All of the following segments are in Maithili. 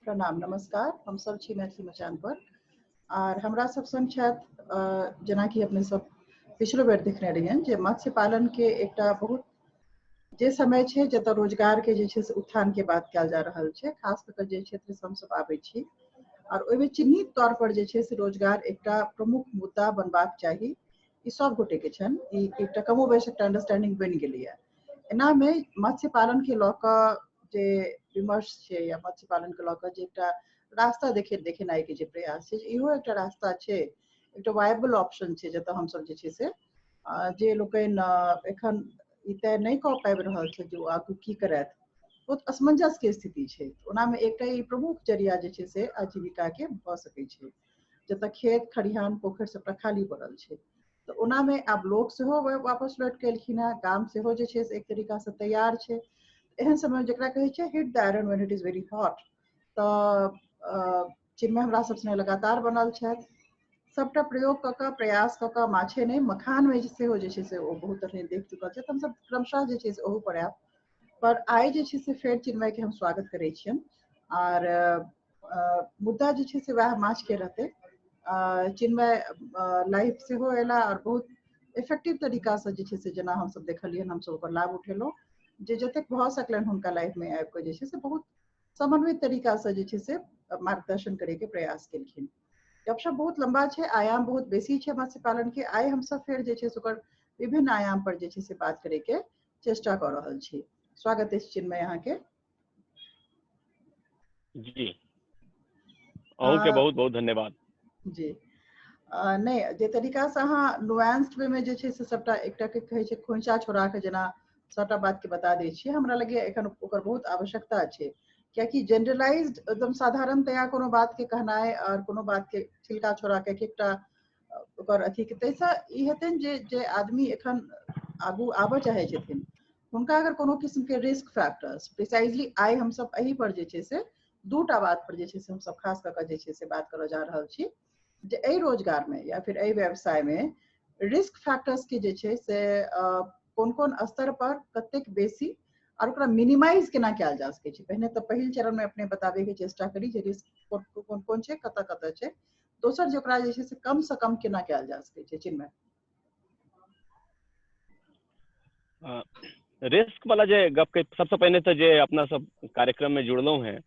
प्रणाम, नमस्कार। हम सब छी मैथिली मचान पर आर हमरा सब संग छथि, जेनाकि अपने सब पिछलो बेर देखने रहियनि जे मत्स्य पालन के एकटा बहुत जे समय छै जतऽ रोजगार के जे छै से उत्थान के बात कयल जा रहल छै, खास कऽ कऽ जे क्षेत्र से हमसब आबै छी और ओहिमे चिन्हित तौर पर जे छै से रोजगार एकटा प्रमुख मुद्दा बनबाक चाही। ई सब गोटे के छनि, ई एकटा कमो बेस एकटा अंडरस्टैंडिंग बनि गेलैया। एना में मत्स्य पालन के लऽ कऽ जे विमर्श छै या मत्स्य पालन के लऽ कऽ जे एकटा रास्ता देखेनाइ के जे प्रयास छै, इहो एकटा रास्ता छै, एकटा वायबल ऑप्शन छै जतऽ हमसब जे छै से जे लोकनि एखन ई तय नहि कऽ पाबि रहल छै जे ओ आगू की करथि, बहुत असमंजस के स्थिति छै। ओना मे एकटा ई प्रमुख जरिया जे छै से आजीविका के भऽ सकै छै, जतऽ खेत खरिहान पोखरि सबटा खाली पड़ल छै। तऽ ओना मे आब लोक सेहो वापस लौट के एलखिन हेँ, गाम सेहो जे छै से एक तरीका से तैयार छै। एहन समय जकरा कहै छै hit the iron when it is very hot, तऽ चिन्मय हमरा सब संगे लगातार बनल छथि। सबटा प्रयोग कऽ कऽ, प्रयास कऽ कऽ, माछे नहि मखान मे सेहो जे छै से ओ बहुत तरहे देख चुकल छथि। हमसब क्रमशः जे छै से ओहू पर आयब, पर आइ जे छै से फेर चिन्मय के हम स्वागत करै छियनि। आर मुद्दा जे छै से वएह माछ के रहतै। चिन्मय लाइव सेहो एला और बहुत इफेक्टिव तरीका से जे छै से जेना हमसब देखलियनि, हमसब ओकर लाभ उठेलहुँ जे जतेक भऽ सकलनि हुनका लाइफ में आबि कऽ जे छै से बहुत समन्वित तरीका से जे छै से मार्गदर्शन करे के प्रयास केलखिन। गपशप बहुत लंबा छै, आयाम बहुत बेसी छै मत्स्य पालन के। आइ हमसब फेर जे छै से ओकर विभिन्न आयाम पर जे छै से बात करे के चेष्टा कऽ रहल छी। स्वागत अछि चिन्मय अहाँके। जी, अहूँके बहुत बहुत धन्यवाद। जी नहि, जे तरीका से अहाँ नुएंस्ड वे में जे छै से सबटा एकटा के कहै छै खोइचा छोड़ा के जेना सबटा बात के बता दै छियै, हमरा लगैया एखन ओकर बहुत आवश्यकता छै। कियाकि जनरलाइज्ड एकदम साधारणतया कोनो बात के कहनाइ और कोनो बात के छिलका छोड़ा के एकटा ओकर अथी के ताहिसँ ई हेतनि जे जे आदमी एखन आगू आबऽ चाहै छथिन हुनका अगर कोनो किस्म के रिस्क फैक्टर्स प्रिसाइजली आइ हमसब एहि पर जे छै से दूटा बात पर जे छै से हमसब खास कऽ कऽ जे छै से बात करऽ जा रहल छी जे एहि रोजगार में या फिर एहि व्यवसाय में रिस्क फैक्टर्स के जे छै से कोन कोन स्तर पर कतेक बेसी और ओकरा मिनिमाइज केना कयल जा सकै छै। पहिने तऽ पहिल चरण में अपने बताबै के चेष्टा करी जे रिस्क कोन कोन छै, कतऽ कतऽ छै। दोसर जे ओकरा जे छै से कम से कम केना कयल जा सकै छै। चिन्मय, रिस्क वाला जे गप के सबसे पहिने तऽ जे अपना सब कार्यक्रम में जुड़लहुँ हैं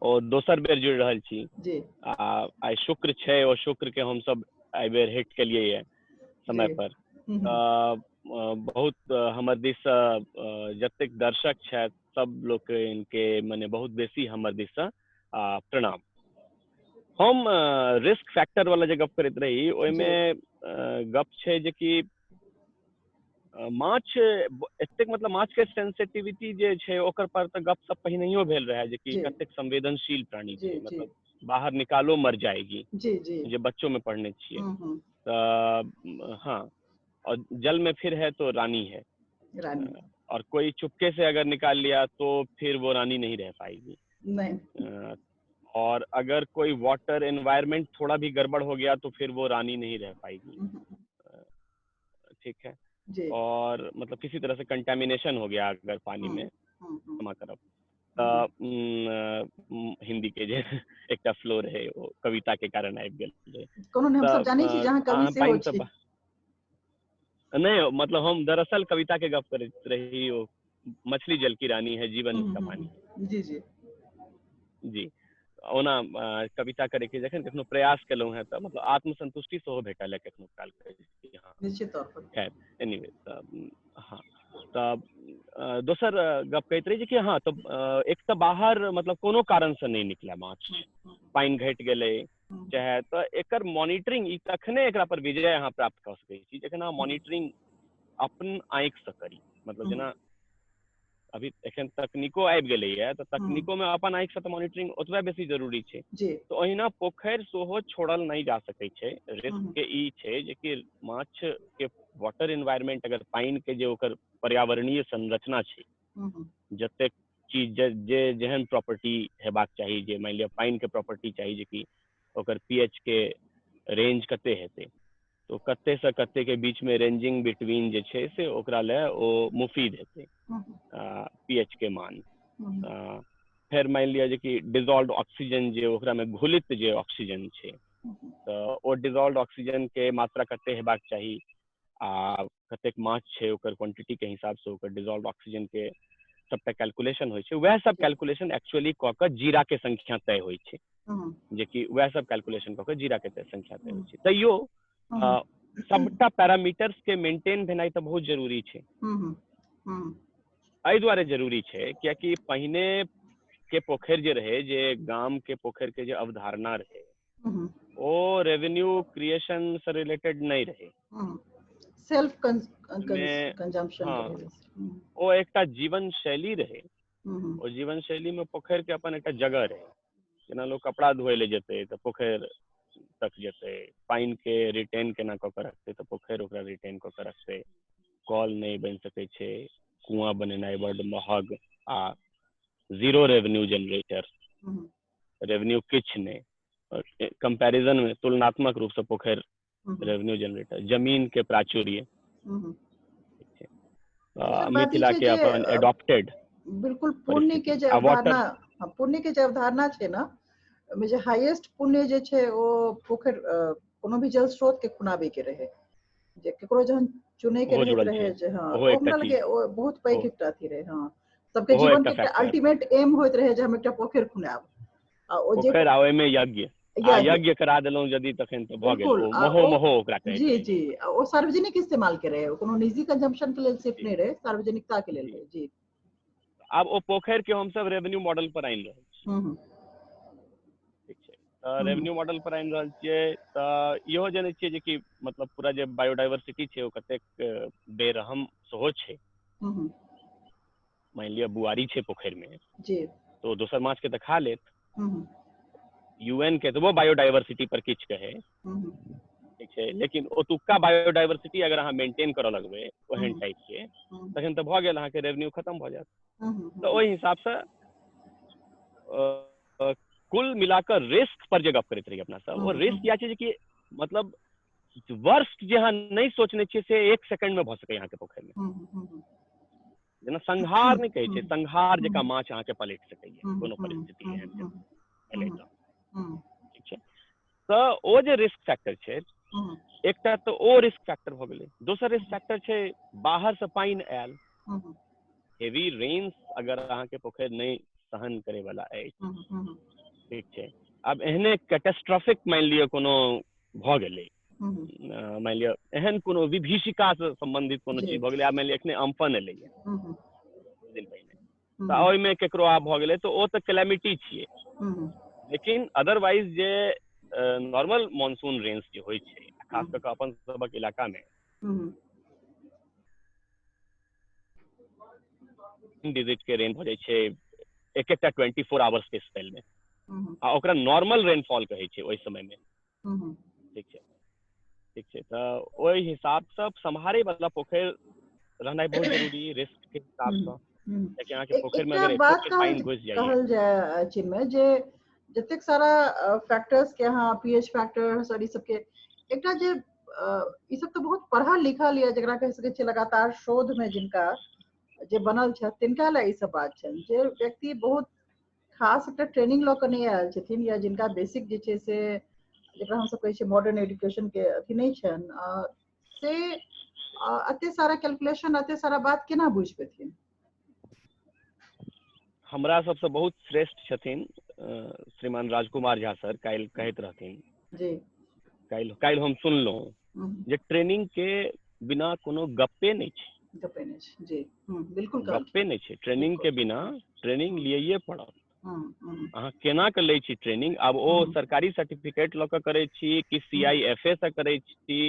और दोसर बेर जुड़ रहल छी जी, आ आइ शुक्र छै और शुक्र के हम सब एहि बेर हिट केलिए ये समय पर। बहुत हमर दिस जतेक दर्शक छथि सब लोक इनके मने बहुत बेसी हमर दिस प्रणाम। हम रिस्क फैक्टर वाला जे गप करैत रही ओहिमे गप छै जे कि माछ एतेक मतलब माछ के सेंसिटिविटी जे छै ओकर पर तऽ गप सब पहिनहियो भेल रहे जे कि कतेक संवेदनशील प्राणी छै, मतलब बाहर निकालो मर जाएगी, जे बच्चों में पढ़ने छियै। तऽ हाँ, और जल में फिर है तो रानी है, रानी। और कोई चुपके से अगर निकाल लिया तो फिर वो रानी नहीं रह पाएगी। नहीं। और अगर कोई वाटर एनवायरमेंट थोड़ा भी गड़बड़ हो गया तो फिर वो रानी नहीं रह पाएगी। ठीक है जी। और मतलब किसी तरह से कंटेमिनेशन हो गया अगर पानी में, क्षमा करब हिंदी के जे एकटा फ्लो रहे ओ कविता के कारण आबि गेल रहे। कोनो नहि, हम सब जानै छी जहाँ कवि सेहो छी। नहीं, मतलब हम दरअसल कविता के गप करैत रही, ओ मछली जल की रानी है जीवन उसका पानी। जी जी जी। ओना कविता करे के जखन कखनो प्रयास केलहुँ हेँ तऽ मतलब आत्मसंतुष्टि सेहो भेटल है कखनो काल के। हाँ, निश्चित तौर पर। खैर एनीवे, हाँ तऽ दोसर गप कहैत रही जे कि हाँ, तऽ एक तऽ बाहर मतलब कोनो कारण से नहि निकले माछ, पानि घटि गेलै चाहे, तऽ एकर मॉनिटरिंग ई तखने एकरा पर विजय अहाँ प्राप्त कऽ सकै छी जखन अहाँ मॉनिटरिंग अपन आँखि से करी। मतलब जेना अभी एखन तकनीको आबि गेलैया तऽ तकनीको में अपन आँखि से तऽ मॉनिटरिंग ओतबे बेसी जरूरी छै। तऽ ओहिना पोखरि सेहो छोड़ल नहि जा सकै छै। रिस्क के ई छै जे कि माछ के वाटर एनवायरमेंट अगर पानि के जे ओकर पर्यावरणीय संरचना छै, जतेक चीज जे जेहन प्रॉपर्टी हेबाक चाही, जे मानि लिअ पानि के प्रॉपर्टी चाही जे कि ओकर पीएच के रेंज कते हेतै, तो कते से कते के बीच में रेंजिंग बिटवीन जे छै से ओकरा लए ओ मुफीद हेतै पीएच के मान। फेर मानि लिअ जे कि डिजॉल्व ऑक्सीजन जे ओकरामे घुलित जे ऑक्सीजन छै, तऽ ओ डिजॉल्व ऑक्सीजन के मात्रा कते हेबाक चाही आ कतेक माछ छै ओकर क्वांटिटी के हिसाबसँ ओकर डिजॉल्व ऑक्सीजन के सबटा कैलकुलेशन होइ छै। वएह सब कैलकुलेशन एक्चुअली कऽ कऽ जीरा के संख्या तय होइ छै, जेकि वएह सब कैलकुलेशन कऽ कऽ जीरा के संख्या तय होइ छै। तैयो सबटा पैरामीटर्स के मेंटेन भेनाइ तऽ बहुत जरूरी छै। एहि दुआरे जरूरी छै कियाकि पहिने के पोखरि जे रहे, जे गाम के पोखरि के जे अवधारणा रहे, ओ रेवेन्यू क्रिएशन से रिलेटेड नहीं रहे, सेल्फ कंजम्पशन। हाँ, ओ एकटा जीवन शैली रहे। ओ जीवन शैली में पोखरि के अपन एकटा जगह रहे। जेना लोग कपड़ा धोए ले जेतै तऽ पोखरि तक जेतै, पानि के रिटेन केना कऽ के रखतै तऽ पोखरि ओकरा रिटेन कऽ के रखतै। कल नहि बनि सकै छै, कुआं बनेनाइ बड्ड महग आ जीरो रेवेन्यू जनरेटर, रेवेन्यू किछु नहि, कंपैरिजन में तुलनात्मक रूप से पोखरि रेवेन्यू जनरेटर, जमीन के प्राचुर्य, मिथिला के अपन एडॉप्टेड। बिल्कुल, पुण्य के जे अवधारणा, पुण्य के जे अवधारणा छै ना, जे हाईएस्ट पुण्य जे छै ओ पोखरि कोनो भी जल स्रोत के खुनाबे के रहे, जे केकरो जहन चुने के रहे जे, हाँ, हमरा लगे ओ बहुत पैघ एकटा अथी रहे। हाँ, सबके जीवन के एकटा अल्टीमेट एम होइत रहे जे हम एकटा पोखरि खुनाब, आ ओ जे पोखरि आ ओहिमे यज्ञ, यज्ञ करा देलहुँ यदि तखन तऽ भऽ गेल, महो महो ओकरा कहै। जी जी, ओ सार्वजनिक इस्तेमाल के रहे, कोनो निजी कंजम्पशन के लेल सिर्फ नहि रहे, सार्वजनिकता के लेल रहे। जी, आब ओ पोखरि के हमसब रेवेन्यू मॉडल पर आनि रहल छी। ठीक छै, तऽ रेवेन्यू मॉडल पर आनि रहल छियै तऽ इहो जनै छियै जे कि मतलब पूरा जे बायोडाइवर्सिटी छै ओ कतेक बेरहम सेहो छै। मानि लिअ बुआरी छै पोखरि में, तो दोसर माछ के तऽ खा लेत। यूएन के तो बायोडाइवर्सिटी पर किछु कहे, ठीक छै, लेकिन ओतुका बायोडाइवर्सिटी अगर अहाँ मेंटेन करऽ लगबै ओहन टाइप के, तखन तऽ भऽ गेल अहाँके रेवेन्यू खत्म भऽ जायत। तऽ ओहि हिसाबसँ कुल मिलाकर रिस्क पर जे गप करैत रही अपना सब, ओ रिस्क इएह छै जे कि मतलब वर्स्ट जे अहाँ नहि सोचने छियै से एक सेकंड में भऽ सकैए अहाँके पोखरि में। जेना संहार नहि कहै छै, संहार जकाँ माछ अहाँके पलटि सकैए कोनो परिस्थिति एहन एलै तऽ। ठीक छै, तऽ ओ जे रिस्क फैक्टर छै, एकटा तऽ ओ रिस्क फैक्टर भऽ गेलै। दोसर रिस्क फैक्टर छै बाहरसँ पानि आयल, हेवी रेन्स अगर अहाँके पोखरि नहि सहन करे वाला अछि, ठीक छै, आब एहने कैटेस्ट्रॉफिक मानि लिअ कोनो भऽ गेलै, मानि लिअ एहन कोनो विभीषिकासँ सम्बन्धित कोनो चीज भऽ गेलै, आब मानि लिअ एखने अम्फन एलैए दिन पहिने, तऽ ओहिमे केकरो आब भऽ गेलै तऽ ओ तऽ कैलेमिटी छियै। लेकिन अदरवाइज जे नॉर्मल मानसून रेन्स जे होइ छै, खास कऽ कऽ अपन सबक इलाकामे डिजिट के रेन भऽ जाइ छै एक एकटा 24 आवर्स के स्पेल में, आ ओकरा नॉर्मल रेनफॉल कहै छै ओहि समय में। ठीक छै, ठीक छै, तऽ ओहि हिसाबसँ सम्हारे वाला पोखरि रहनाइ बहुत जरूरी रिस्क के हिसाबसँ, कियाकि अहाँके पोखरि में अगर पानि घुसि जाइए। कहल जाय चिन्मय जे जतेक सारा फैक्टर्स के अहाँ पीएच फैक्टर्स और ई सबके एकटा जे ई सब तऽ बहुत पढ़ल लिखल या जकरा कहि सकै छियै लगातार शोध में जिनका जे बनल छथि तिनका लए ई सब बात छनि। जे व्यक्ति बहुत खास एकटा ट्रेनिंग लऽ कऽ नहि आयल छथिन या जिनका बेसिक जे छै से जकरा हमसब कहै छियै मॉडर्न एजुकेशन के अथी नहि छनि, से एते सारा कैलकुलेशन एते सारा बात केना बुझि पेथिन? हमरा सबसँ बहुत श्रेष्ठ छथिन श्रीमान राजकुमार झा सर, काल्हि कहैत रहथिन जी, काल्हि हम सुनलहुँ जे ट्रेनिंग के बिना कोनो गप्पे नहि छै। गप्पे नहि छै जी, बिल्कुल गप्पे नहि छै। ट्रेनिंग के बिना ट्रेनिंग लियैए पड़त। अहाँ केना के लै छी ट्रेनिंग? आब ओ सरकारी सर्टिफिकेट लऽ कऽ करै छी कि CIFA से करै छी,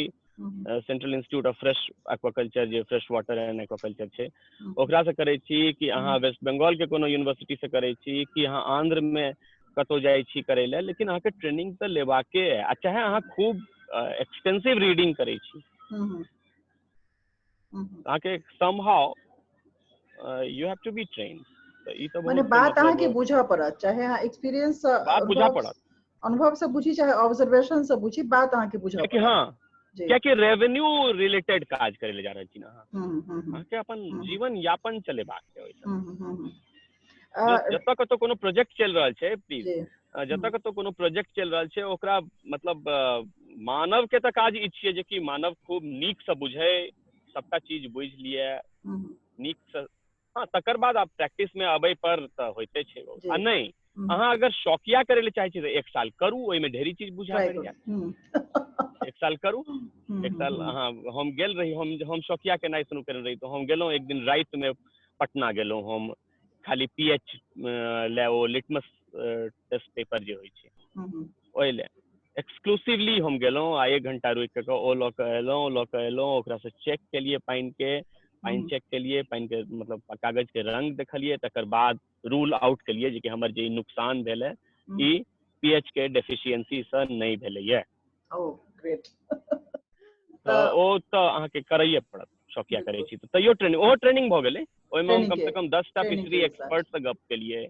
central institute of fresh aquaculture जे फ्रेश वाटर एंड एक्वाकल्चर छै ओकरा से करै छी, कि अहाँ वेस्ट बंगाल के कोनो यूनिवर्सिटी से करै छी, कि अहाँ आंध्र में कतहु जाइ छी करै लए, लेकिन अहाँके ट्रेनिंग तऽ लेबाके है। आ चाहे अहाँ खूब एक्सटेंसिव रीडिंग करै छी, अहाँके somehow you have to be trained. ई तऽ माने बात अहाँके बुझऽ पड़त, चाहे अहाँ एक्सपीरियंस बात बुझऽ पड़त, अनुभव से बुझी चाहे ऑब्जर्वेशन से बुझी, बात अहाँके बुझऽ पड़त। हाँ, कियाकि रेवेन्यू रिलेटेड काज करै लए जा रहल छी ना अहाँ, अहाँके अपन जीवन यापन चलेबाक छै ओहिसँ। जतऽ कतौ कोनो प्रोजेक्ट चलि रहल छै, प्लीज, जतऽ कतौ कोनो प्रोजेक्ट चलि रहल छै ओकरा मतलब मानव के तऽ काज ई छियै जे कि मानव खूब नीकसँ बुझै, सबटा चीज बुझि लिअ नीकसँ। हँ, तकर बाद आब प्रैक्टिस में अबै पर तऽ होइते छै। आ नहि, अहाँ अगर शौकिया करै लए चाहै छी तऽ 1 साल करू, ओहिमे ढेरी चीज बुझा पड़ि जायत। 1 साल करू, 1 साल अहाँ, हम गेल रही, हम शौकिया केनाइ शुरू केने रही, तऽ हम गेलहुँ एक दिन रातिमे पटना गेलहुँ हम, खाली पीएच लए ओ लिटमस टेस्ट पेपर जे होइ छै ओहि लए एक्सक्लूसिवली हम गेलहुँ आ 1 घंटा रुकि कऽ ओ लऽ कऽ एलहुँ, ओकरासँ चेक केलियै पानिके, पानि चेक केलियै, पानिके मतलब कागजके रंग देखलियै, तकर बाद रूल आउट केलियै जे कि हमर जे नुकसान भेलै ई पीएच के डेफिशिएंसी से नहि भेलैया। ओ ग्रेट। तऽ ओ तऽ अहाँके करैए पड़त, शौकिया करै छी तऽ तैयो ट्रेनिंग, ओहो ट्रेनिंग भऽ गेलै। ओहिमे हम कम से कम 10टा फिशरी एक्सपर्ट से गप केलियै,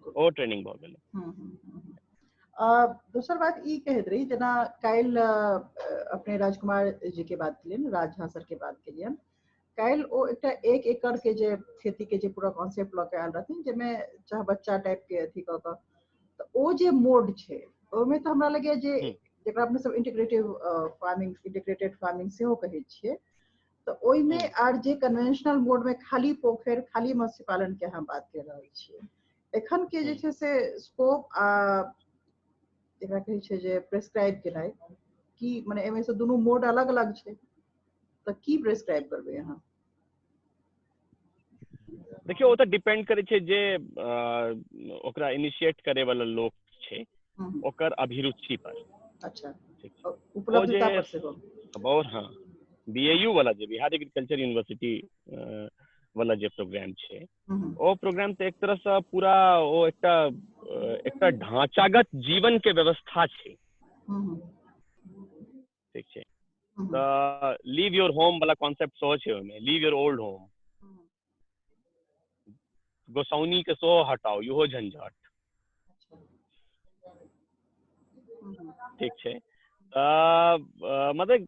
ओहो ट्रेनिंग भऽ गेलै। दोसर बात ई कहैत रही, जेना काल्हि अपने राजकुमार जी के बात केलियनि, राज झा सर के बात केलियनि, काल्हि ओ एकटा 1 एकड़ के जे खेती के जे पूरा कॉन्सेप्ट लऽ के आयल रहथिन, जाहिमे चाहे बच्चा टाइप के अथी कऽ कऽ, तऽ ओ जे मोड छै ओहिमे तऽ हमरा लगैया जे जकरा अपने सब इंटीग्रेटिव फार्मिंग, इंटीग्रेटेड फार्मिंग सेहो कहै छियै, तऽ ओहिमे आर जे कन्वेंशनल मोड में खाली पोखरि, खाली मत्स्य पालन के हम बात कऽ रहल छियै, एखन के जे छै से स्कोप आ जकरा कहै छै जे प्रेस्क्राइब केनाइ, की मने एहिमे से दुनू मोड अलग अलग छै, तऽ की प्रेस्क्राइब करबै अहाँ? देखियौ, ओ तऽ डिपेंड करै छै जे ओकरा इनिशिएट करे वाला लोक छै ओकर अभिरुचि पर। अच्छा, उपलब्धता पर सेहो। और हाँ, बीएयू वाला जे बिहार एग्रीकल्चर यूनिवर्सिटी वाला जे प्रोग्राम छै, ओ प्रोग्राम तऽ एक तरहसँ पूरा ओ एकटा एकटा ढांचागत जीवन के व्यवस्था छै। ठीक छै, तऽ लीव your होम वाला कॉन्सेप्ट सेहो छै ओहिमे, लीव your old होम, गोसाउनी के सेहो हटाउ, इहो झंझट। ठीक छै, मतलब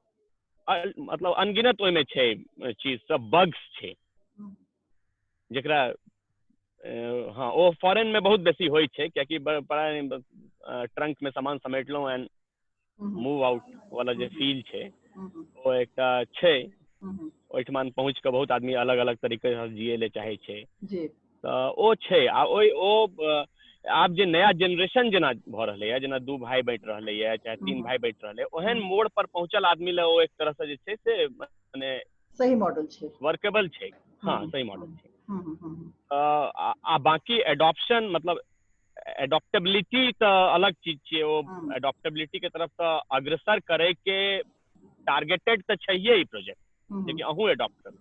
मतलब अनगिनत ओहिमे छै चीज सब, बग्स छै जकरा, हाँ ओ फॉरेन में बहुत बेसी होइ छै, कियाकि बड़ा ट्रंक में सामान समेटलहुँ एंड मूव आउट वाला जे फील छै ओ एकटा छै। ओहिठमा पहुँच कऽ बहुत आदमी अलग अलग तरीके से जिए ले चाहै छै, तऽ ओ छै। आ ओहि ओ आब जे नया जेनरेशन जेना भऽ रहलैए, जेना 2 भाई बाँटि रहलैए चाहे 3 भाई बाँटि रहलै, ओहन मोड़ पर पहुँचल आदमी लए ओ एक तरहसँ जे छै से मने सही मॉडल छै, वर्केबल छै। हाँ, सही मॉडल छै। आ बाकी एडॉप्शन मतलब एडॉप्टेबिलिटी तऽ अलग चीज छियै, ओ एडॉप्टेबिलिटी के तरफ तऽ अग्रसर करे के टारगेटेड तऽ छैहे ई प्रोजेक्ट, जेकि अहूँ एडॉप्ट करू।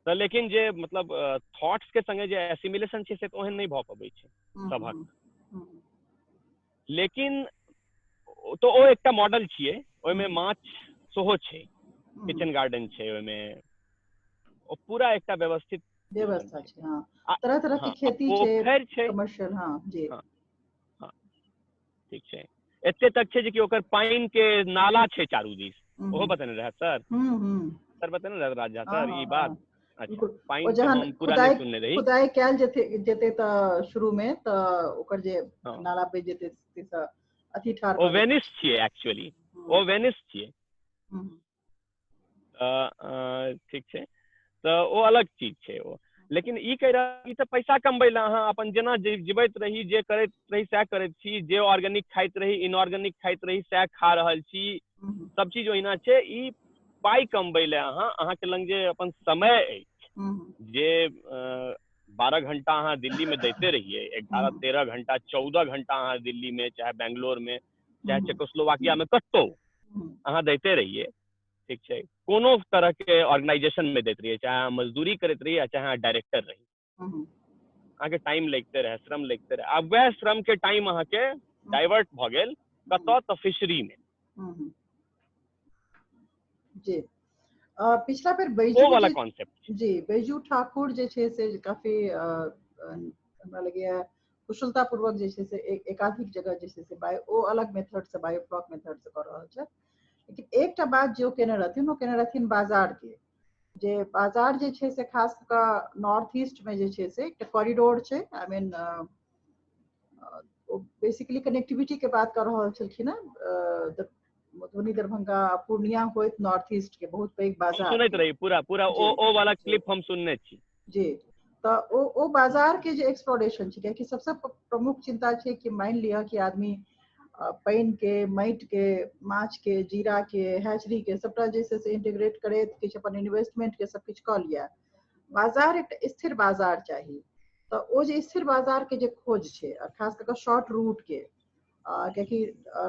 तऽ लेकिन जे मतलब थॉट्स के संगे जे एसिमिलेशन छै से तऽ ओहन नहि भऽ पबै छै सभक, लेकिन तऽ ओ एकटा मॉडल छियै, ओहिमे माछ सेहो छै, किचन गार्डन छै ओहिमे, ओ पूरा एकटा व्यवस्थित व्यवस्था छै। हाँ, तरह तरह के खेती छै, कमर्शियल। हाँ जी, हाँ ठीक छै। एते तक छै जे कि ओकर पानि के नाला छै चारू दिस, ओहो बतेने रहै सर, सर बतेने रहै राजा सर ई बात। अच्छा, पानि हम पूरा नहि सुनने रही। खुदाई कयल जेते तऽ शुरू में तऽ ओकर जे नाला बहि जेते से अथी ठार, ओ वेनिस छियै एक्चुअली, ओ वेनिस छियै। ठीक छै, तऽ ओ अलग चीज छै ओ। लेकिन ई कहि रहल ई तऽ पैसा कमबै लए अहाँ अपन जेना जीवैत रही, जे करैत रही सएह करैत छी, जे ऑर्गेनिक खाइत रही, इनऑर्गेनिक खाइत रही सएह खा रहल छी, सब चीज ओहिना छै। ई पाइ कमबै लए अहाँ, अहाँके लग जे अपन समय अछि, जे 12 घंटा अहाँ दिल्ली में दैते रहियै, 11 13 घंटा 14 घंटा अहाँ दिल्ली में चाहे बेंगलोर में चाहे चेकोस्लोवाकिया में कतहु अहाँ दैते रहियै। ठीक छै, कोनो तरह के ऑर्गेनाइजेशन में दैत रहियै, चाहे अहाँ मजदूरी करैत रहियै चाहे अहाँ डायरेक्टर रही, अहाँके टाइम लगिते रहै, श्रम लगिते रहै। आब वएह श्रम के टाइम अहाँके डाइवर्ट भऽ गेल कतऽ, तऽ फिशरी में। जी, पिछला बेर बैजू वाला कॉन्सेप्ट जी, बैजू ठाकुर जे छै से काफी हमरा लगैया कुशलतापूर्वक जे छै से एकाधिक जगह जे छै से बायो, ओ अलग मेथड से बायोफ्लॉक मेथड से कऽ रहल छै। लेकिन एकटा बात जे ओ केने रहथिन, ओ केने रहथिन बाजार के, जे बाजार जे छै से खास कऽ नॉर्थ ईस्ट में जे छै से एकटा कॉरिडोर छै। I mean basically connectivity के बात कर रहल छलखिन हेँ, मधुबनी, दरभंगा, पूर्णिया होइत नॉर्थ ईस्ट के बहुत पैघ बाजार। सुनैत रही पूरा पूरा ओ वाला क्लिप हम सुनने छी। जी, तऽ ओ बाजार के जे एक्सप्लोरेशन छै, कियाकि सबसँ प्रमुख चिंता छै कि मानि लिअ कि आदमी पानि के, माटि के, माछ के, जीरा के, हैचरी के सबटा जे छै से इंटीग्रेट करैत किछु अपन इन्वेस्टमेंट के सब किछु कऽ लिअ, बाजार एकटा स्थिर बाजार चाही। तऽ ओ जे स्थिर बाजार के जे खोज छै, खास कऽ शॉर्ट रूट के, कियाकि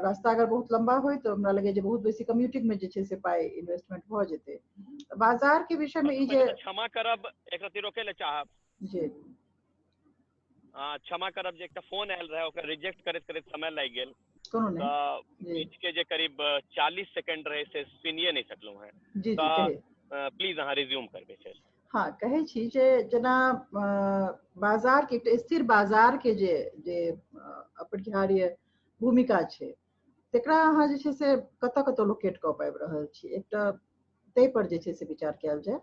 रास्ता अगर बहुत लंबा होय तऽ हमरा लगैए जे बहुत बेसी कम्यूटिंग में जे छै से पाइ इन्वेस्टमेंट भऽ जेतै। बाजार के विषय में ई जे क्षमा करब, एक रत्ती रोकै लए चाहब। जी, क्षमा करब जे एकटा फोन आयल रहै, ओकरा रिजेक्ट करैत करैत समय लागि गेल। कोनो नहि, बीच के जे करीब 40 सेकंड रहे से सुनिए नहि सकलहुँ हेँ। जी, तऽ प्लीज अहाँ रिज्यूम करबै छै। हाँ, कहै छी जे जेना बाजार के एकटा स्थिर बाजार के जे जे अपरिहार्य भूमिका छै, तकरा अहाँ जे छै से कतऽ कतऽ लोकेट कऽ पाबि रहल छी, एकटा ताहि पर जे छै से विचार कयल जाय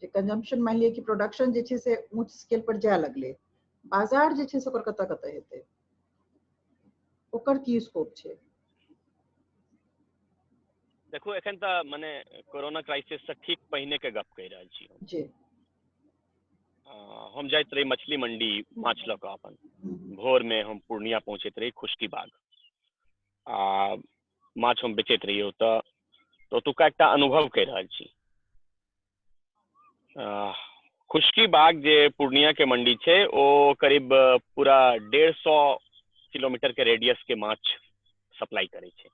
जे कंजम्पशन मानि लिअ कि प्रोडक्शन जे छै से ऊँच स्केल पर जाय लगलै, बाजार जे छै से ओकर कतऽ कतऽ हेतै, ओकर की स्कोप छै? देखू, एखन तऽ मने कोरोना क्राइसिस से ठीक पहिने के गप कहि रहल छी। जी, हम जाइत रही मछली मंडी माछ लऽ कऽ अपन, भोर में हम पूर्णिया पहुँचैत रही खुश्की बाग, आ माछ हम बेचैत रही ओतऽ। तऽ ओतुका एकटा अनुभव कहि रहल छी। खुश्की बाग जे पूर्णिया के मंडी छै ओ करीब पूरा 150 किलोमीटर के रेडियस के माछ सप्लाई करै छै।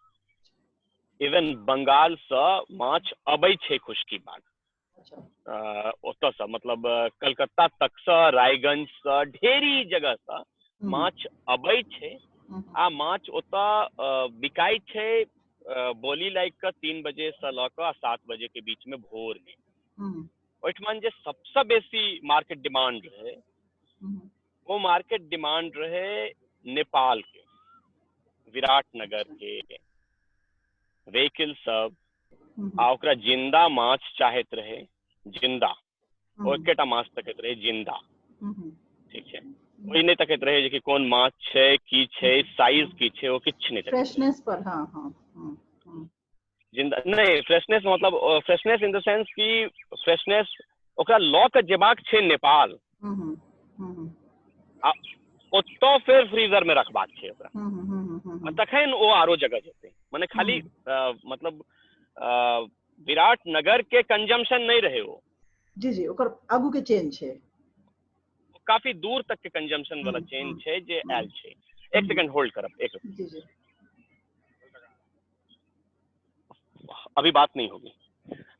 इवन बंगाल से माछ अबै छै खुश्की बाग, ओतऽसँ मतलब कलकत्ता तकसँ, रायगंज से, ढेरी जगहसँ माछ अबै छै आ माछ ओतऽ बिकाइ छै बोली लागि कऽ 3 बजे से लऽ कऽ 7 बजे के बीच में भोर में। ओहिठमन जे सबसँ बेसी मार्केट डिमांड रहै ओ मार्केट डिमांड रहै नेपाल के, विराटनगर के व्हीकल सब, आ ओकरा जिंदा माछ चाहैत रहे, जिंदा, ओ एकेटा माछ तकैत रहे जिंदा, ठीक छै, ओहि नहि तकैत रहे जे कि कोन माछ छै, की छै, साइज की छै, ओ किछु नहि तकैत। फ्रेशनेस पर, हाँ हाँ, जिंदा नहि, फ्रेशनेस मतलब फ्रेशनेस इन the sense कि फ्रेशनेस ओकरा लऽ के जेबाक छै नेपाल, आ ओतऽ फेर फ्रीजर में रखबाक छै ओकरा, आ तखन ओ आरो जगह जेतै। मने खाली मतलब विराटनगर के कंजम्पशन नहीं रहे वो। जी जी, ओकर आगू के चेन छै, काफी दूर तक के कंजम्पशन वाला चेन छै जे आयल छै। एक सेकंड होल्ड करब, एक। जी जी, अभी बात नहीं होगी।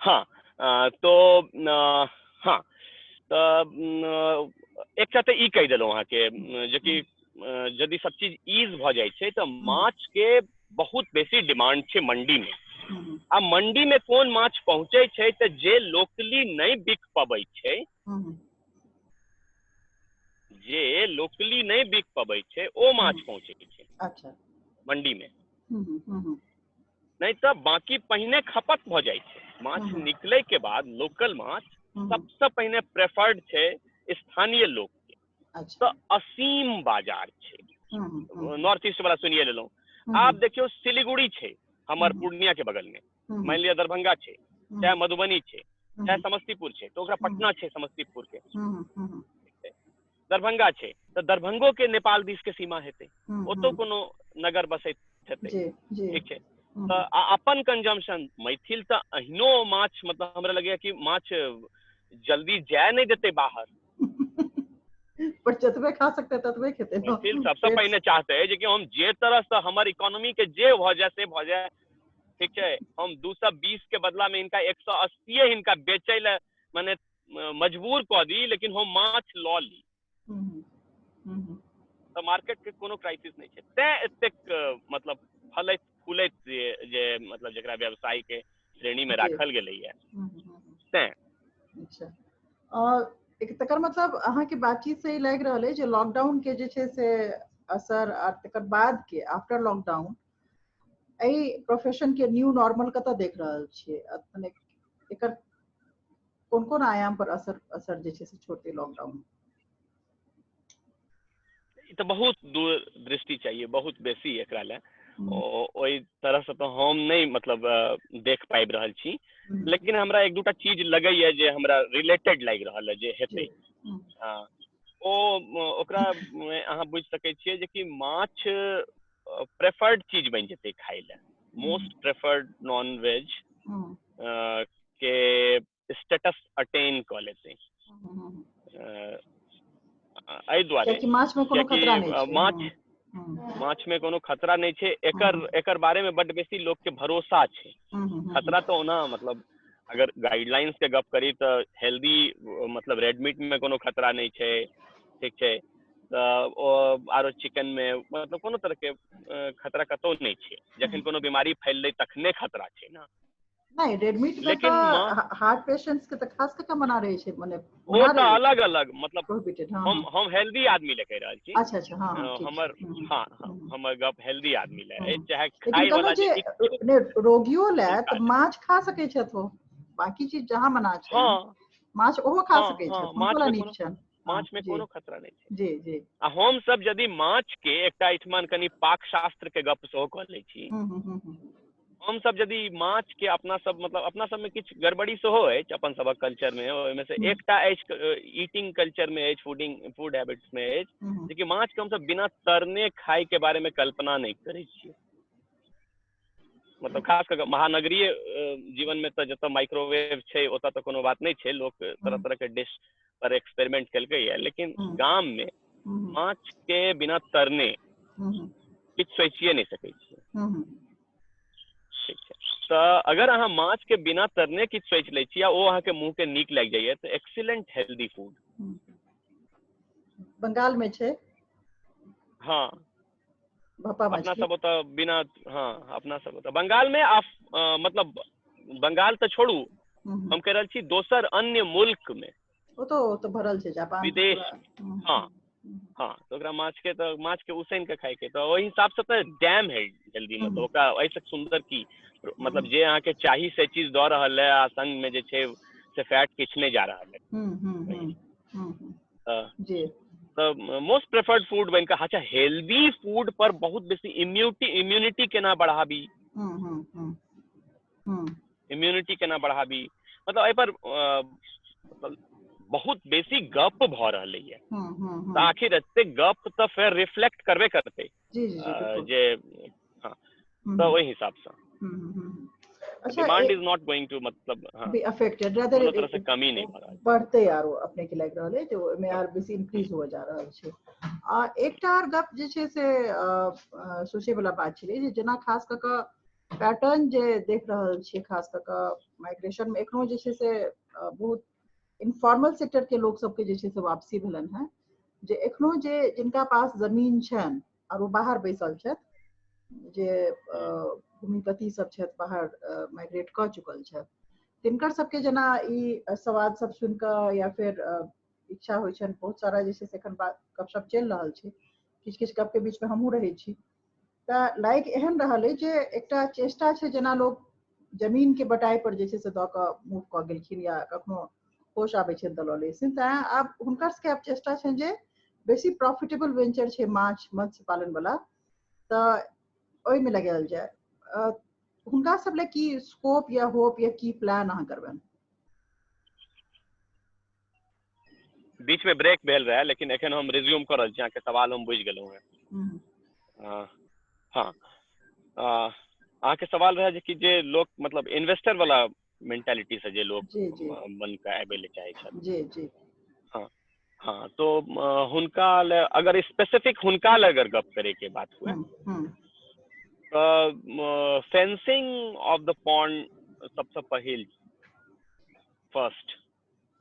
हाँ, तो हाँ, तो एकटा तऽ ई कहि देलहुँ अहाँके जेकि यदि सब चीज ईज भऽ जाइ छै तऽ माछ के बहुत बेसी डिमांड छै मंडी में। आ मंडी में कोन माछ पहुँचै छै तऽ जे लोकली नहि बिक पबै छै, जे लोकली नहि बिक पबै छै ओ माछ पहुँचै छै। अच्छा, मंडी में। नहि तऽ बाकी पहिने खपत भऽ जाइ छै। माछ निकले के बाद लोकल माछ सबसँ पहिने प्रेफर्ड छै स्थानीय लोक के। अच्छा, तऽ असीम बाजार छै। नॉर्थ ईस्ट वाला सुनिए लेलहुँ। आब देखियौ सिलीगुड़ी छै हमर पूर्णिया के बगल में, मानि लिअ दरभंगा छै, चाहे मधुबनी छै, चाहे समस्तीपुर छै, तऽ ओकरा पटना छै समस्तीपुर के, दरभंगा छै तऽ दरभंगो के नेपाल दिस के सीमा हेतै, ओतौ कोनो नगर बसैत हेतै, ठीक छै। तऽ अपन कंजम्पशन मैथिल तऽ अहिनो माछ, मतलब हमरा लगैया कि माछ जल्दी जाय नहि देतै बाहर, पर जतबे खा सकते ततबे खेतै। मैथिल सबसँ पहिने चाहते जे कि हम जे तरह से हमर इकोनॉमी के जे भऽ जाय से भऽ जाय, ठीक छै। हम 220 के बदला में हिनका 180 हिनका बेचै लए माने मजबूर कऽ दी, लेकिन हम माछ लऽ ली। तऽ मार्केट के कोनो क्राइसिस नहि छै, तैं एतेक मतलब फलैत फूलैत जे मतलब जकरा व्यवसाय के श्रेणी में राखल गेलैया, तैं। अच्छा, तकर मतलब अहाँके बातचीत से ई लागि रहल है जे लॉकडाउन के जे छै से असर आ तकर बाद के आफ्टर लॉकडाउन एहि प्रोफेशन के न्यू नॉर्मल कतऽ देख रहल छियै, मने एकर कोन कोन आयाम पर असर असर जे छै से छोड़तै लॉकडाउन? ई तऽ बहुत दूर दृष्टि चाहिए, बहुत बेसी एकरा लए। ओहि तरहसँ तऽ हम नहि मतलब देख पाबि रहल छी, लेकिन हमरा एक दूटा चीज लगैया जे हमरा रिलेटेड लागि रहल है जे हेतै। ओ ओकरा अहाँ बुझि सकै छियै जे कि माछ प्रेफर्ड चीज बनि जेतै खाय लए, मोस्ट प्रेफर्ड नॉन वेज के स्टेटस अटेन कऽ लेतै। एहि दुआरे माछ में कोनो खतरा नहि छै, माछ में कोनो खतरा नहि छै, एकर एकर बारे में बड बेसी लोक के भरोसा छै। खतरा तऽ ओना मतलब अगर गाइडलाइंस के गप करी तऽ हेल्दी मतलब रेड मीट में कोनो खतरा नहि छै, ठीक छै, तऽ ओ आरो चिकन में मतलब कोनो तरह के खतरा कतौ नहि छै। जखन कोनो बीमारी फैललै तखने खतरा छै ना। नहीं, रेड मीट में लेकिन तो हार्ट पेशेंट्स के तो खास करके मना रहे छै, माने ओ तऽ अलग अलग मतलब हम हेल्दी आदमी ले कहि रहल छी। अच्छा अच्छा, हां, हमर हां हमर गप हेल्दी आदमी ले, चाहे खाय वाला जे रोगियो ले तऽ माछ खा सकै छथि, बाकी चीज जहां मना छै। हां, माछ ओहो खा सकै छथि, हुनको ला नीक छनि, माछ में कोनो खतरा नहि छै। जी जी। आ हम सब यदि माछ के एकटा एहिठमान कनि पाक शास्त्र के गप सेहो कऽ लै छी। हम सब यदि माछ के अपना सब मतलब अपना सब में किछु गड़बड़ी सेहो अछि अपन सबक कल्चर में, ओहिमे से एकटा अछि ईटिंग कल्चर में अछि, फूड हैबिट्स में अछि, जेकि माछ के हमसब बिना तरने खाय के बारे में कल्पना नहि करै छियै। मतलब खास कऽ महानगरीय जीवन में तऽ जतऽ माइक्रोवेव छै ओतऽ तऽ कोनो बात नहि छै, लोक तरह तरह के डिश पर एक्सपेरिमेंट केलकैया, लेकिन गाम में माछ के बिना तरने किछु सोचिए नहि सकै छियै। ठीक छै, तऽ अगर अहाँ माछ के बिना तरने किछु सोचि लै छी आ ओ अहाँके मुँह के नीक लागि जाइया तऽ एक्सीलेंट हेल्दी फूड। बंगाल में छै। हाँ, अपना सब ओतऽ बिना, हाँ अपना सब ओतऽ बंगाल में मतलब बंगाल तऽ छोड़ू, हम कहि रहल छी दोसर अन्य मुल्क में ओ तो भरल छै, जापान, विदेश, हाँ हाँ, तऽ ओकरा माछ के तऽ माछ के उसैन के खाय के तऽ ओहि हिसाब से तऽ डैम है हेल्दी, मतलब ओकरा एहिसँ सुन्दर की मतलब जे अहाँके चाही से चीज दऽ रहल है आ संग में जे छै से फैट किछु नहि जा रहल है। तऽ मोस्ट प्रेफर्ड फूड बनि कऽ, अच्छा हेल्दी फूड पर बहुत बेसी इम्यूनिटी केना बढ़ाबी, इम्यूनिटी केना बढ़ाबी, मतलब एहि पर मतलब बहुत बेसी गप भऽ रहलैया। तऽ आखिर एते गप तऽ फेर रिफ्लेक्ट करबे करतै जे, हाँ, तऽ ओहि हिसाबसँ demand is not going to मतलब बी अफेक्टेड, रादर कोनो तरह से कमी नहि भऽ रहल, बढ़ते आरो अपने के लागि रहल है जे ओहिमे आर बेसी इंक्रीज हुए जा रहल छै। आ एकटा आर गप जे छै से सोचै वाला बात छलै जे जेना खास कऽ कऽ पैटर्न जे देख रहल छियै, खास कऽ कऽ माइग्रेशन मे एखनो जे छै से बहुत इनफॉर्मल सेक्टर के लोक सबके जे छै से वापसी भेलनि हेँ, जे एखनो जे जिनका पास जमीन छनि और ओ बाहर बैसल छथि, जे भूमिपति सब छथि बाहर माइग्रेट कऽ चुकल छथि, तिनकर सबके जेना ई सवाल सब सुनि कऽ या फेर इच्छा होइ छनि, बहुत सारा जे छै से एखन गपशप चलि रहल छै, किछु किछु गपके बीचमे हमहूँ रहै छी, तऽ लाइक एहन रहल अइ जे एकटा चेष्टा छै जेना लोक जमीन के बटाइ पर जे छै से दऽ कऽ मूव कऽ गेलखिन या कखनो होश आबै छनि तऽ लऽ लै छथिन, तैँ आब हुनकर सबके आब चेष्टा छनि जे बेसी प्रॉफिटेबल वेंचर छै माछ मत्स्य पालन वाला, तऽ ओहिमे लगायल जाय। हुनका सब लए की स्कोप या होप या की प्लान अहाँ करबनि? बीच में ब्रेक भेल रहे, लेकिन एखन हम रिज्यूम कर रहल छी, अहाँके सवाल हम बुझि गेलहुँ हेँ। हाँ, अहाँके सवाल रहै जे कि जे लोक मतलब इन्वेस्टर वाला मेंटालिटी से जे लोक बन के आबै लए चाहै छथि। जी जी, हाँ हाँ, तो हुनका ले अगर स्पेसिफिक हुनका ले अगर गप करे के बात हुए तऽ फेंसिंग ऑफ the pond सबसे पहिल, फर्स्ट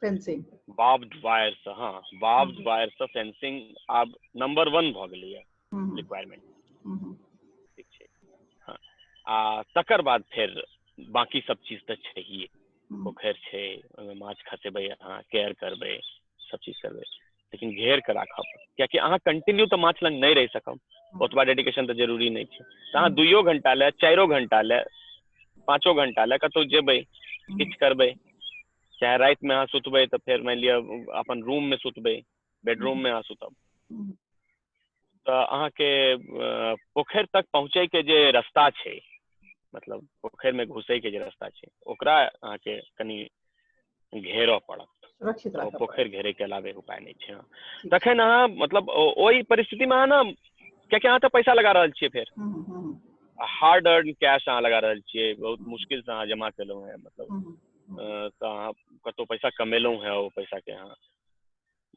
फेंसिंग बार्ब्ड वायर से, हाँ बार्ब्ड वायर से फेंसिंग आब नंबर 1 भऽ गेलैया रिक्वायरमेंट। ठीक छै, हाँ, आ तकर बाद फेर बाकी सब चीज तऽ छैहे, पोखरि छै ओहिमे माछ खसेबै अहाँ, केयर करबै, सब चीज करबै, लेकिन घेर के राखब, कियाकि अहाँ कंटिन्यू तऽ माछ लग नहि रहि सकब, ओतबा डेडिकेशन तऽ जरूरी नहि छै। तऽ अहाँ 2 घंटा ले, 4 घंटा ले, 5 घंटा ले कतहु जेबै, किछु करबै, चाहे रातिमे अहाँ सुतबै तऽ फेर मानि लिअ अपन रूममे सुतबै, बेडरूममे अहाँ सुतब, तऽ अहाँके पोखरि तक पहुँचैके जे रास्ता छै, मतलब पोखरिमे घुसैके जे रास्ता छै, ओकरा अहाँके कनि घेरऽ पड़त। सुरक्षित राखऽ। पोखरि घेरैके अलावे उपाय नहि छै। तखन अहाँ मतलब ओहि परिस्थितिमे अहाँ ने, कियाकि अहाँ तऽ पैसा लगा रहल छियै, फेर हार्ड अर्न कैश अहाँ लगा रहल छियै, बहुत मुश्किलसँ अहाँ जमा केलहुँ हेँ, मतलब तऽ अहाँ कतहु पैसा कमेलहुँ हेँ, ओ पैसाके अहाँ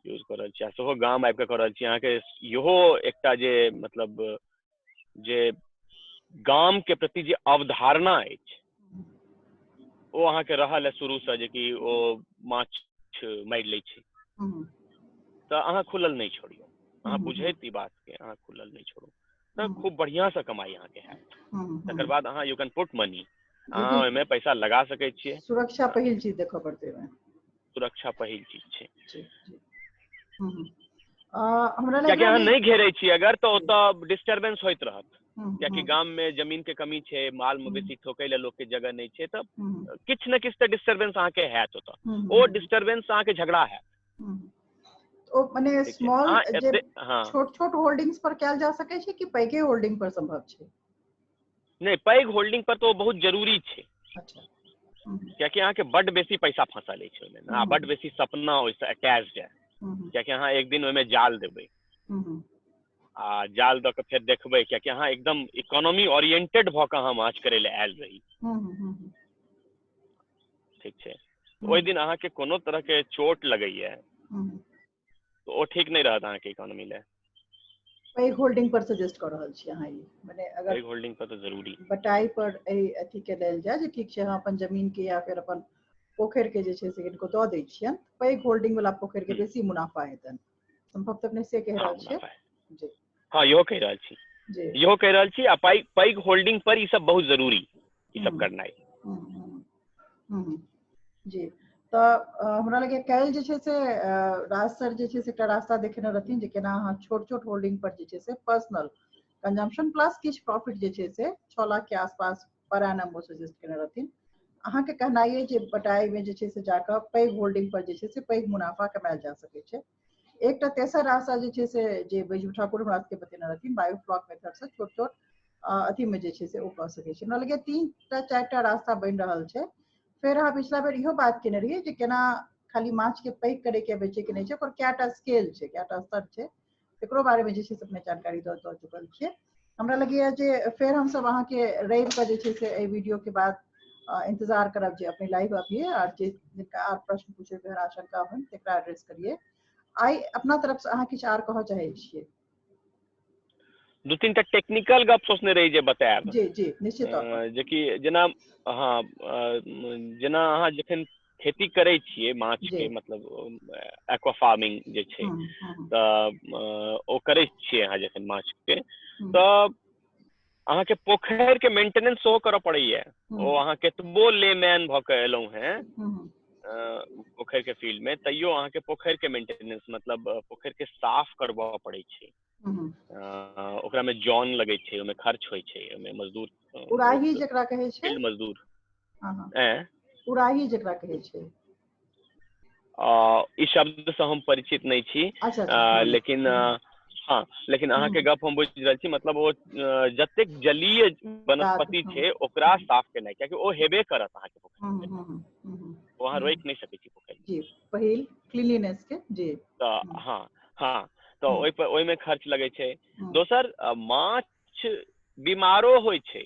यूज कऽ रहल छी आ सेहो गाम आबि कऽ कऽ रहल छी। अहाँके इहो एकटा जे मतलब जे गामके प्रति जे अवधारणा अछि ओ अहाँके रहल है शुरूसँ, जे कि ओ माछ मारि लै छै, तऽ अहाँ खुलल नहि छोड़ियौ। अहाँ बुझैत ई बातके अहाँ खुलल नहि छोड़ू, तऽ खूब बढ़िआँसँ कमाइ अहाँके हैत। तकर बाद अहाँ यू can put money, अहाँ ओहिमे पैसा लगा सकै छियै। सुरक्षा पहिल चीज देखऽ पड़तै, सुरक्षा पहिल चीज छै। कियाकि अहाँ नहि घेरै छियै अगर, तऽ ओतऽ डिस्टर्बेंस होइत रहत, कियाकि गाम में जमीन के कमी छै, माल मवेशी ठोकै लए लोक के जगह नहि छै, तऽ किछु ने किछु तऽ डिस्टर्बेंस अहाँके हैत ओतऽ। ओ डिस्टर्बेंस अहाँके झगड़ा हैत। ओ मने स्मॉल जे छोट छोट होल्डिंग्स पर कयल जा सकै छै कि पैघे होल्डिंग पर संभव छै? नहि, पैघ होल्डिंग पर तो बहुत जरूरी छै। अच्छा, कियाकि अहाँके बड बेसी पैसा फंसल अछि ओहिमे, आ बड बेसी सपना ओहिसँ अटैच्ड है, कियाकि अहाँ एक दिन ओहिमे जाल देबै आ जाल दऽ कऽ फेर देखबै, कियाकि अहाँ एकदम इकोनॉमी ओरिएंटेड भऽ कऽ अहाँ माछ करै लए आयल रही। ठीक छै, ओहि दिन अहाँके कोनो तरहके चोट लगैया तऽ ओ ठीक नहि रहत अहाँके इकोनॉमी लए। पैघ होल्डिंग पर सजेस्ट कऽ रहल छी अहाँ ई, मने अगर पैघ होल्डिंग पर तऽ जरूरी बटाई पर एहि अथी के लेल जाय जे ठीक छै, हम अपन जमीन के या फेर अपन पोखरि के जे छै से किनको दऽ दै छियनि, पैघ होल्डिंग वाला पोखरि के बेसी मुनाफा हेतनि सम्भवतः, अपने से कहि रहल छियै? जी हाँ, इहो कहि रहल छी, इहो कहि रहल छी। आ पैघ पैघ होल्डिंग पर ई सब बहुत जरूरी, ई सब करनाइ। जी, तऽ हमरा लगैए काल्हि जे छै से राज सर जे छै से एकटा रास्ता देखेने रहथिन जे केना अहाँ छोट छोट होल्डिंग पर जे छै से पर्सनल कंजम्पशन प्लस किछु प्रॉफिट जे छै से 6 लाख के आसपास पर एनम ओ सजेस्ट केने रहथिन। अहाँके कहनाइ अइ जे बटाईमे जे छै से जाकऽ पैघ होल्डिंग पर जे छै से पैघ मुनाफा कमायल जा सकै छै। एकटा तेसर रास्ता जे छै से जे बैजू ठाकुर हमरा सबके बतेने रहथिन, बायोफ्लॉक मेथड से छोट छोट अथी में जे छै से ओ कऽ सकै छै। हमरा लगैए 3 टा 4 टा रास्ता बनि रहल छै। फेर अहाँ पिछला बेर इहो बात केने रहियै जे केना खाली माछ के पैघ करे के बेचे के नहि छै, ओकर कएटा स्केल छै, कएटा स्तर छै, एकरो बारे में जे छै से अपने जानकारी दऽ चुकल छियै। हमरा लगैए जे फेर हमसब अहाँके रवि के जे छै से एहि वीडियो के बाद इंतजार करब जे अपने लाइव अबियै आर जे जिनका आर प्रश्न पूछे के आशंका होनि तकरा एड्रेस करियै। आइ अपना तरफ से अहाँ किछु आर कहऽ चाहै छियै? 2-3 टा टेक्निकल गप सोचने रही जे बतायब। जी जी, निश्चित तौर पर। जेकि जेना हाँ, जेना अहाँ जखन खेती करै छियै माछ के, मतलब एक्वा फार्मिंग जे छै तऽ ओ करै छियै अहाँ जखन माछ के, तऽ अहाँके पोखरि के मेंटेनेंस सेहो करऽ पड़ैया। ओ अहाँ कतबो लेमैन भऽ कऽ एलहुँ हेँ पोखरि के फील्ड में, तैयो अहाँके पोखरि के मेंटेनेंस मतलब पोखरि के साफ करबऽ पड़ै छै। ओकरा में जॉन लगै छै, ओहिमे खर्च होइ छै, ओहिमे मजदूर, उड़ाही जेकरा कहै छै, मजदूर, उड़ाही जेकरा कहै छै। ई शब्द से हम परिचित नहि छी, लेकिन हाँ, लेकिन अहाँके गप हम बुझि रहल छी। मतलब ओ जतेक जलीय वनस्पति छै ओकरा साफ केनाइ, कियाकि ओ हेबे करत अहाँके पोखरि, ओ अहाँ रोकि नहि सकै छी पोखरि। जी, पहिल क्लीनलीनेस के। जी, तऽ हाँ हाँ, तऽ ओहि पर ओहिमे खर्च लगै छै। दोसर, माछ बीमारो होइ छै,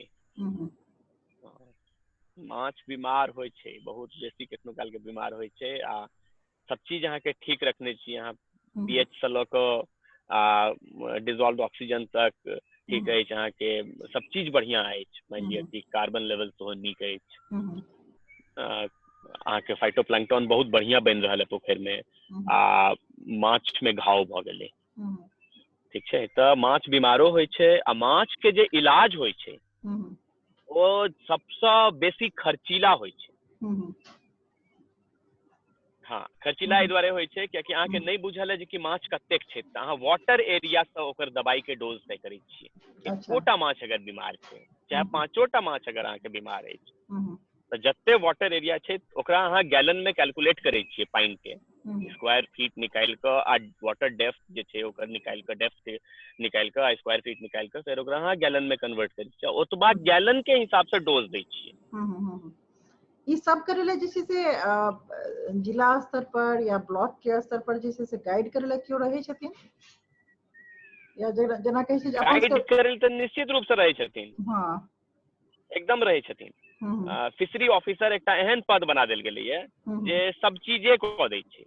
माछ बीमार होइ छै बहुत बेसी, कखनो कालके बीमार होइ छै। आ सब चीज अहाँके ठीक रखने छी अहाँ, पीएच से लऽ कऽ आ डिजॉल्व ऑक्सीजन तक ठीक अछि, अहाँके सब चीज बढ़िआँ अछि। मानि लिअ कि कार्बन लेवल सेहो नीक अछि, अहाँके फाइटोप्लैंक्टन बहुत बढ़िआँ बनि रहल है पोखरिमे, आ माछमे घाव भऽ गेलै। ठीक छै, तऽ माछ बीमारो होइ छै आ माछ के जे इलाज होइ छै ओ सबसँ बेसी खर्चीला होइ छै। हाँ, खर्चीला एहि दुआरे होइ छै कियाकि अहाँके नहि बुझल है जे कि माछ कतेक छै, तऽ अहाँ वाटर एरिया से ओकर दवाई के डोज तय करै छियै। एकोटा माछ अगर बीमार छै, चाहे 5 माछ अगर अहाँके बीमार अछि, तऽ जते वाटर एरिया छै ओकरा अहाँ गैलन में कैलकुलेट करै छियै पानि के, स्क्वायर फीट निकालि कऽ आ वाटर डेप्थ जे छै ओकर निकालि कऽ, डेप्थ निकालि कऽ आ स्क्वायर फीट निकालि कऽ फेर ओकरा अहाँ गैलन में कन्वर्ट करै छियै, ओतबा गैलन के हिसाब से डोज दै छियै। ई सब करै लए जे छै से जिला स्तर पर या ब्लॉक के स्तर पर जे छै से गाइड करै लए केओ रहै छथिन या जेना कहै छै गाइड करै लए? तऽ निश्चित रूप से रहै छथिन। हाँ, एकदम रहै छथिन। फिशरी ऑफिसर एकटा एहन पद बना देल गेलैये जे सब चीजे कऽ दै छै।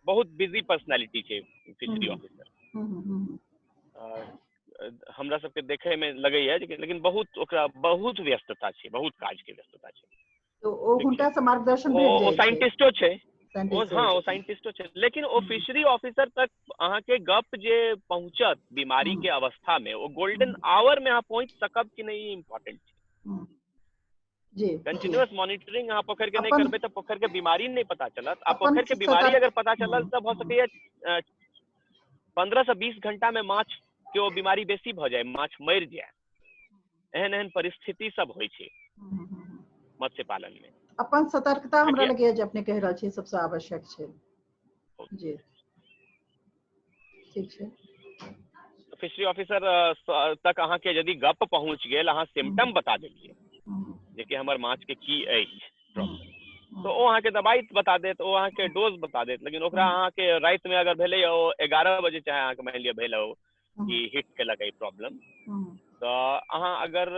बहुत बिजी पर्सनैलिटी छै फिशरी ऑफिसर। हमरा सबके देखे में लगैया, लेकिन बहुत ओकरा बहुत व्यस्तता छै, बहुत काज के व्यस्तता छै। तो ओ हुनका से मार्गदर्शन भेट जाइ छै। ओ साइंटिस्टो छै, हाँ, ओ साइंटिस्टो छै, लेकिन ओ फिशरी ऑफिसर तक अहाँके गप जे पहुंचत बीमारी के अवस्था में, ओ गोल्डन आवर में अहाँ पहुंच सकब कि नहीं, इम्पोर्टेंट छै। जी, कंटिन्यूअस मॉनिटरिंग अहाँ पोखरि के नहि करबै तऽ पोखरि के बीमारी नहि पता चलत, आ पोखरि के बीमारी अगर पता चलल तऽ भऽ सकैया 15 से 20 घंटा में माछ के ओ बीमारी बेसी भऽ जाय, माछ मरि जाय। एहन एहन परिस्थिति सब होइ छै मत्स्य पालन में। अपन सतर्कता हमरा लगैया जे अपने कहि रहल छी सबसँ आवश्यक छै। जी, ठीक छै। फिशरी ऑफिसर तक अहाँके यदि गप पहुंच गेल, अहाँ सिम्टम बता देलियै जे कि हमर माछ के की अछि प्रॉब्लम, तो ओ अहाँके दवाई बता देत, ओ अहाँके डोज बता देत। लेकिन ओकरा अहाँके राति में अगर भेलै ओ 11 बजे चाहे अहाँके मानि लिअ भेल ओ कि हिट केलक एहि प्रॉब्लम, तऽ अहाँ अगर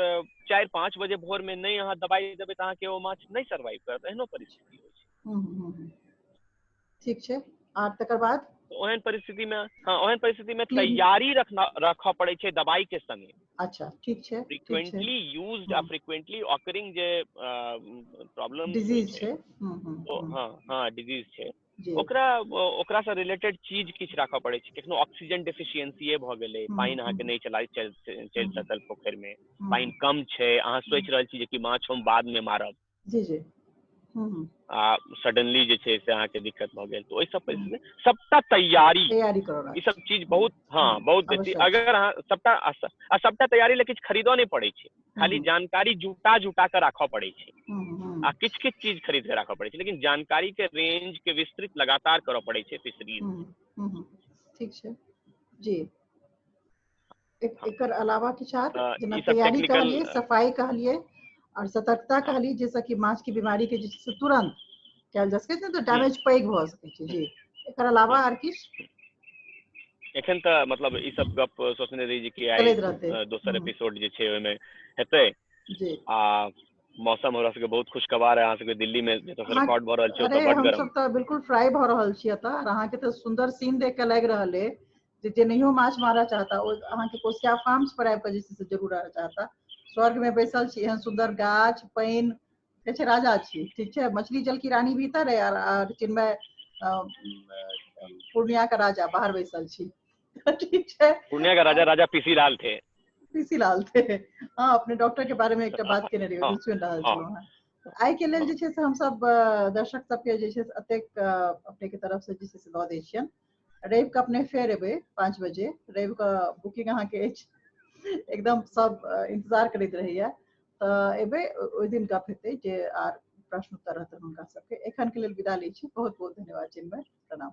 4-5 बजे भोर में नहि अहाँ दवाई देबै तऽ अहाँके ओ माछ नहि सर्वाइव करत। एहनो परिस्थिति होइ छै। ठीक छै, आर तकर बाद ओहन परिस्थिति में, हाँ, ओहन परिस्थिति में तैयारी रखऽ पड़ै छै दवाई के संगे। अच्छा, ठीक छै। फ्रीक्वेंटली यूज्ड आ फ्रीक्वेंटली ऑकरिंग जे प्रॉब्लम डिजीज छै, हाँ हाँ डिजीज छै, ओकरा ओकरा से रिलेटेड चीज किछु राखऽ पड़ै छै। कखनो ऑक्सीजन डेफिशिएंसीए भऽ गेलै, पानि अहाँके नहि चला चलि सकल, पोखरि में पानि कम छै, अहाँ सोचि रहल छी जे कि माछ हम बाद में मारब। जी जी। आ सडनली जे छै से अहाँके दिक्कत भऽ गेल, तऽ ओहि सब परिस्थिति सबटा तैयारी ई सब चीज बहुत, हाँ, बहुत बेसी। अगर अहाँ सबटा आ सबटा तैयारी लए किछु खरीदऽ नहि पड़ै छै, खाली जानकारी जुटा जुटा कऽ राखऽ पड़ै छै आ किछु किछु चीज खरीद कऽ राखऽ पड़ै छै, लेकिन जानकारी के रेंज के विस्तृत लगातार करऽ पड़ै छै फिशरीज। ठीक छै जी। एकर अलावा किछु आर? जेना तैयारी कहलियै, सफाई कहलियै और सतर्कता कहलियै, जैसे कि माछ के बीमारी के जे छै से तुरंत कयल जा सकै छै, तऽ डैमेज पैघ भऽ सकै छै। जी, एकर अलावा आर किछु? एखन तऽ मतलब ई सब गप सोचने रही जे कि आइ दोसर एपिसोड जे छै ओहिमे हेतै। जी। आ मौसम हमरा सबके बहुत खुशगवार है, अहाँ सबके दिल्ली में जतऽ से रिकॉर्ड भऽ रहल छै ओतऽ बड गरम। हम सब तऽ बिल्कुल फ्राई भऽ रहल छी एतऽ, और अहाँके तऽ सुंदर सीन देख के लागि रहल है जे नहियो माछ मारऽ चाहता ओ अहाँके कोसिया फार्म्स पर आबि कऽ जे छै से जरूर आबऽ चाहता। स्वर्ग में बैसल छी, एहन सुंदर गाछ पानि कहै छै राजा छी। ठीक छै, मछली जल की रानी भीतर है और चिन्मय पूर्णिया का राजा बाहर बैसल छी। ठीक छै, पूर्णिया का राजा राजा पीसी लाल थे। पीसी लाल थे, हाँ। अपने डॉक्टर के बारे में एकटा बात केने रहियै, सुनि रहल छलहुँ। आइ के लेल जे छै से हमसब दर्शक सबके जे छै से एतेक अपने के तरफ से जे छै से दऽ दै छियनि। रवि के अपने फेर एबै 5 बजे, रवि के बुकिंग अहाँके अछि, एकदम सब इंतजार करैत रहैया, तऽ एबै ओहि दिन गप हेतै जे आर प्रश्न उत्तर रहतै हुनका सबके। एखन के लेल विदा लै छी। बहुत बहुत धन्यवाद चिन्मय, प्रणाम।